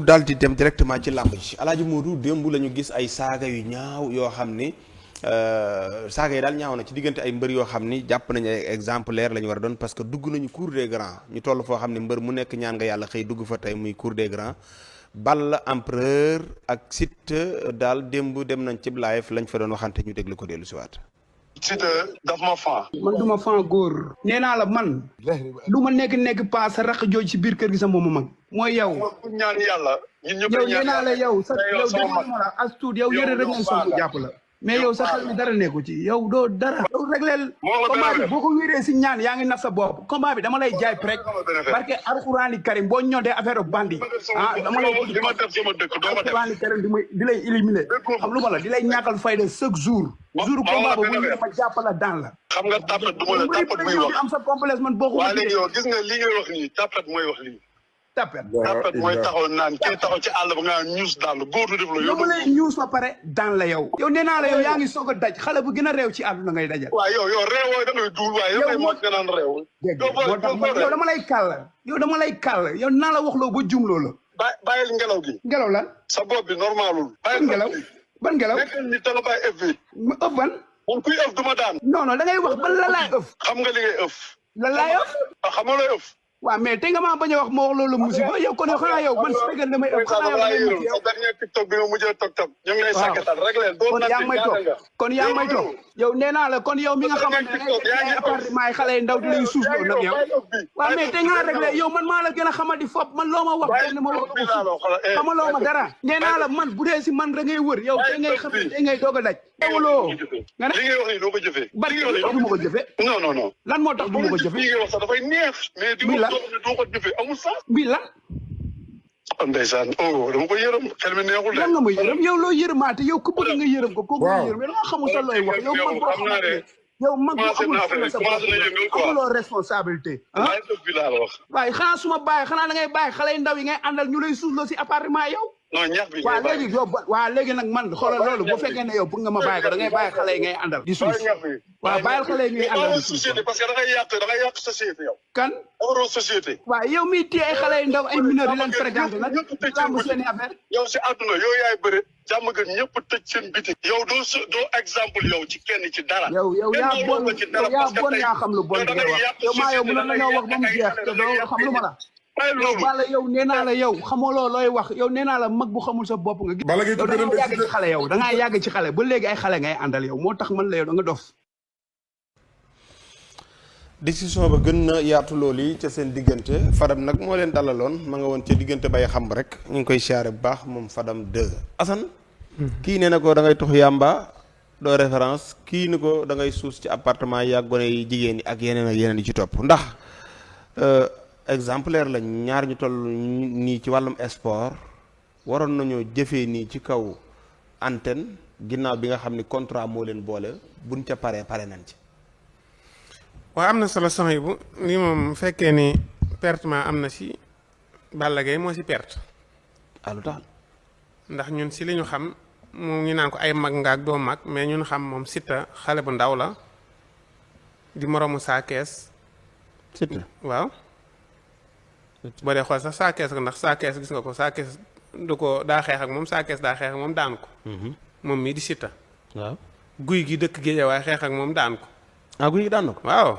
daal di dem directement ci làmb ji Alaaji Modou démb la ñu gis ay saaga yu ñaaw yoo xam ni saaga yi daal ñaaw na ci diggante ay mbër yoo xam ni jàpp nañu ay exemplaire la ñu war a doon parce que dugg nañu cour des grands ñu toll foo xam ne mbër mu nekk ñaan nga yàlla xëy dugg fa tey muy cour des grands Balla Empereur ak Siteu daal démb dem nañ ci live lañ fa doon waxante ñu déglu ko dellu si waat. Siteu daf ma fan. man duma fan góor. nee naa la man. lu ma nekk pa sa raq jooj ci biir kër gi sa moom mag. mooy yow. ñaan yàlla. ñun ñëpp yow nee naa la yow sa yow dégg nga la as tuut yow yëre rek ngay sol mu jàpp la. mais yow sa xel mi dara nekku ci yow doo dara. yow régleel combat bi boo ko wéree si ñaan yaa ngi naf sa bopp combat bi dama lay jaay rek parce que alxuraani karim boo ñodee affaire bandi dama lay alxuraani karim di lay éliminer xam lu ma la di lay ñàkkal fayda chaque jour combat bu ñu ma jàppala daan la xam nga tapet du ma la tapet muy wax am sa complexe man boo ko waa léegi yow gis nga li ngay wax nii tapet mooy wax lii tapet mooy taxaw naan kii taxaw ci àll ba nga ñuus daal góor du def la yow ma lay ñuus ba pare daan la yow nee naa la yow yaa ngi soog a daj xale bu gën a réew ci àdduna ngay dajal waaw yow réewoo da ngay duul waaye yow moo nga naan réew moo tax yow dama lay kàll yow dinaa la wax loo ba jumloo la bàyyil ngelaw gi ngelaw lan sa bopp bi normalul ngelaw ban ngelaw nekk ni tala bàyyi ëf bi ëf ban moom kuy ëf du ma daan non da ngay wax ban la laay ëf xam nga li ngay ëf la laay ëf xam nga lay ëf waaw mais te nga maa bañ a wax ma wax loolu musiba yow kon xanaa yow man su fekkee damay ëpp xanaa yow sa dernier TikTok bi nga mujjee TikTok ñu ngi lay sàkkatal rek leen kon yaa ngi may toog kon yaa ngi may toog yow nee naa la kon yow mi nga xamante ne ay appartement yi xale yi ndaw di lay suuf loolu nag yow waaw mais te nga réglé yow man maa la gën a xamadi fop man loo ma wax benn ma wax xamaloo ma dara nee naa la man bu dee si man da ngay wër yow te ngay xam te ngay doog a daj dawuloo nga ne li ngay wax nii doo ko jëfee ban du ma ko jëfee non lan moo tax du ma ko jëfee li ngay wax sax dafay neex mais di wax doo ko jëfee amul sax bii lan ndeysaan dama ko yërëm xel mi neexul lan nga ma yërëm yow loo yërëmaate yow ku bëgg nga yërëm ko kooku nga yërëm yow da nga xamul sa looy wax yow mag boo xamante ne yow mag boo amul sa bopp amuloo responsabilité waaye xanaa suma bàyyi xanaa da ngay bàyyi xale yu ndaw yi ngay àndal ñu lay suusloo si appartement yow non ñax bi waaw léegi yow waaw léegi nag man xoolal loolu bu fekkee ne yow bëgg nga ma bàyyi ko da ngay bàyyi xale yi ngay àndal di suus waaw bàyyil xale yi ngay àndal di suus parce que da ngay yàq société yow kan waroo société waaw yow miy téye ay xale yu ndaw ay mineur di leen fréquenté nag lamb seen i affaire yow si àdduna yow yaay bëre jàmm gën ñëpp tëj seen biti yow doo exemple yow ci kenn ci dara yow yaa bon yaa xam lu bon di ngay wax yow maa yow mënoon nañoo wax ba mu jeex te doo xam lu ma la yow Balla yow nee naa la yow xamaloo looy wax yow nee naa la mag bu xamul sa bopp nga gis yow da ngaa yàgg ci xale yow da ngaa yàgg ci xale ba léegi ay xale ngay àndal yow moo tax man la yow da nga dof décision ba gën na yaatu loolu yi ca seen diggante Fadam nag moo leen dalaloon ma nga woon ca diggante bay xam rek ñu ngi koy siyaare bu baax moom Fadam 2 Assane kii nee na ko da ngay tux yàmba doo référence kii ni ko da ngay suus ci appartement yi ak gone yi jigéen ñi ak yeneen yi ci topp ndax exemplaire lañ ñaar ñu toll nii ci wàllum sport waroon nañoo jëfee nii ci kaw antenne ginnaaw bi nga xam ni contrat moo leen boole buñ ca pare nañ ci. waaw am na solo soxna yi bu lii moom fekkee ni pertement am na si Balla Gaye moo si perte. lu tax ndax ñun si li ñu xam moom ñu naan ko ay mag nga ak doo mag mais ñun xam moom Siteu xale bu ndaw la di moromu Sa Thiès. Siteu waaw. boo dee xool sax Sa Thiès ko ndax Sa Thiès gis nga ko Sa Thiès du ko daa xeex ak moom Sa Thiès daa xeex ak moom daan ko. moom mii di Siteu. waaw guy gi dëkk Géejawaay xeex ak moom daan ko. guy gi daan na ko. waaw.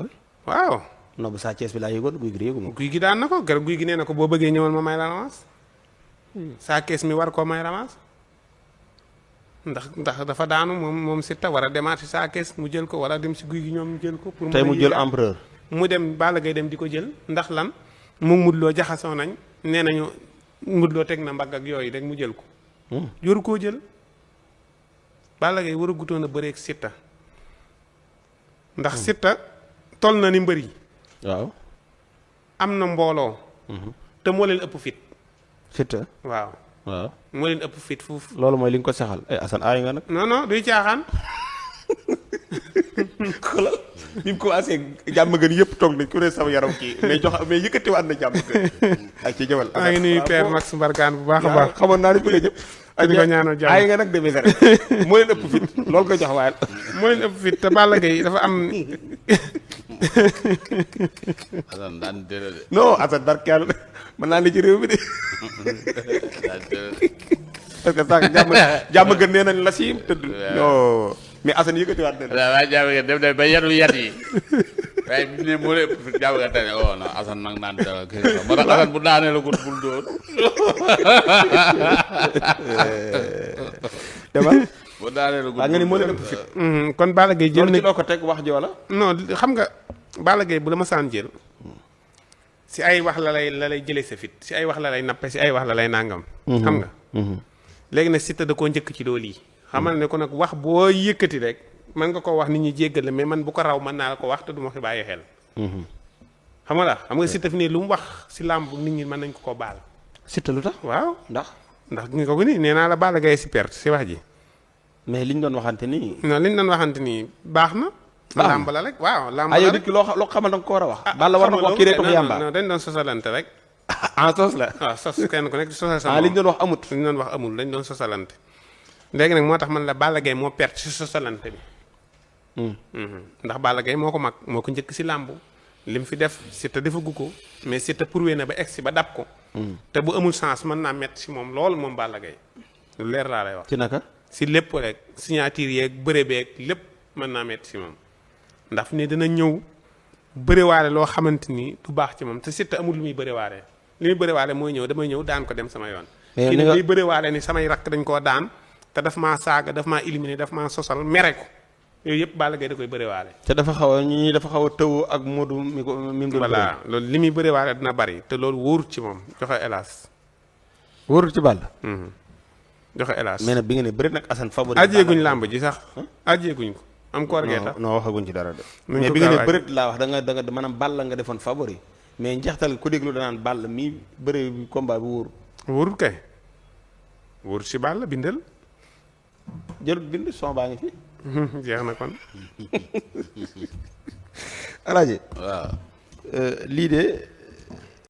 oui. waaw. non bu Sa Thiès bi laa yëgoon guy gi yëguma ko. guy gi daan na ko gar guy gi nee na ko boo bëggee ñëwal ma may la ramas. Sa Thiès mi war koo may ramas. ndax dafa daanu moom Siteu war a demaat si Sa Thiès mu jël ko wala dem si guy gi ñoom mu jël ko. pour tey mu jël empereur. mu dem Balla Gaye dem di ko jël ndax lan mu mudloo jaxasoo nañ nee nañu mudloo teg na mbagg ak yooyu rek mu jël ko. yoru koo jël. Balla Gaye war a gutoon a bëreeg Siteu ndax Siteu toll na ni mbër yi. waaw. am na mbooloo. te moo leen ëpp fit. Siteu. waaw. moo leen ëpp fit foofu. loolu mooy li nga ko saxal Assane aay nga nag. non duy caaxaan. xoolal bi mu commencé jàmm gën yëpp toog nañ ku ne sama yaram kii mais yëkkatiwaat na jàmm gën. ak ci jëwal. maa ngi nuyu Père Max Mbargane bu baax a baax. xamoon naa ne bu dee ñëpp di ko ñaanal jàmm ay nga nag demee rek moo leen ëpp fit loolu ko jox waaye. moo leen ëpp fit te Balla Gaye dafa am. Assane daan teel de. non Assane barke yàlla mën naa ne ci réew mi de. parce que sax jàmm gën nee nañ la siim tëdd. non mais Assane yëkkatiwaat na. waaw waaye jàmm ngeen dem de ba yatu yat yi waaye bi ne moo leen ëpp fit jàmm nga tane oh non Assane nag naan teel kii moo tax Assane bu daanee la ko bul dóor. demal bu daanee la ko waa nga ni moo leen ëpp fit. kon Balla Gaye jël loolu na ci loo ko teg wax ji wala. non xam nga Balla Gaye bu la ma saan jël si ay wax la lay jëlee sa fit si ay wax la lay nappe si ay wax la lay nangam. xam nga. léegi nag Siteu da koo njëkk ci loolu yi. xamal ne ko nag wax boo yëkkati rek mën nga ko wax nit ñi jéggal la mais man bu ko raw mën naa la ko wax te du ma fi bàyyi xel. xam nga xam nga Siteu fi ne lu mu wax si làmb nit ñi mën nañ ko koo baal. Siteu lu tax waaw ndax. nga ko nii nee naa la Balla Gaye si perte si wax ji. mais liñ doon waxante nii. non liñ doon waxante nii baax na. làmb la rek waaw làmb la yow rek nit ki loo xamal da nga ko war a wax. Balla war na ko wax kii rek toog yàmba. non dañ doon sosalante rek. en sos la. waaw sos kenn ku nekk sosal sa liñ doon wax amut. liñ doon wax amul dañ doon sosalante. léegi nag moo tax man la Balla Gaye moo perte si sosalante bi. ndax Balla Gaye moo ko mag moo ko njëkk si làmb lim fi def Siteu defagu ko mais Siteu prouvé na ba egg si ba dab ko. te bu amul chance mën naa métti si moom loolu moom Balla Gaye lu leer laa lay wax. ci naka. si lépp rek signature yeeg bëre beeg lépp mën naa métti si moom ndax fi ne dina ñëw bërewaale loo xamante ni du baax ci moom te Siteu amul lu muy bërewaale li muy bërewaale mooy ñëw damay ñëw daan ko dem sama yoon. mais kii day bërewaale ni samay rakk dañ koo daan te daf maa saaga daf maa éliminé daf maa sosal mere ko yooyu yëpp Balla Gaye da koy bërewaale. te dafa xaw a ñii dafa xaw a tëw ak Modou mi ko mi mu doon. voilà loolu li muy bërewaale dina bari te loolu wóorut ci moom joxe hélas. wóorul ci Balla. joxe hélas. mais nag bi nga ne bëri nag Assane favori. ajeeguñ làmb ji sax. ajeeguñ ko am koor gee tax. non waxaguñ ci dara de. nuñ mais ko bi nga ne gaaw bëreet laa wax da nga maanaam Balla nga defoon favori mais njeextal ku déglu danaan Balla mi bëre combat bi wóoru. wóorut kay wóorut si Balla bindal. jarut bind son baa ngi fi. jeex na kon. Alaaji waaw. lii de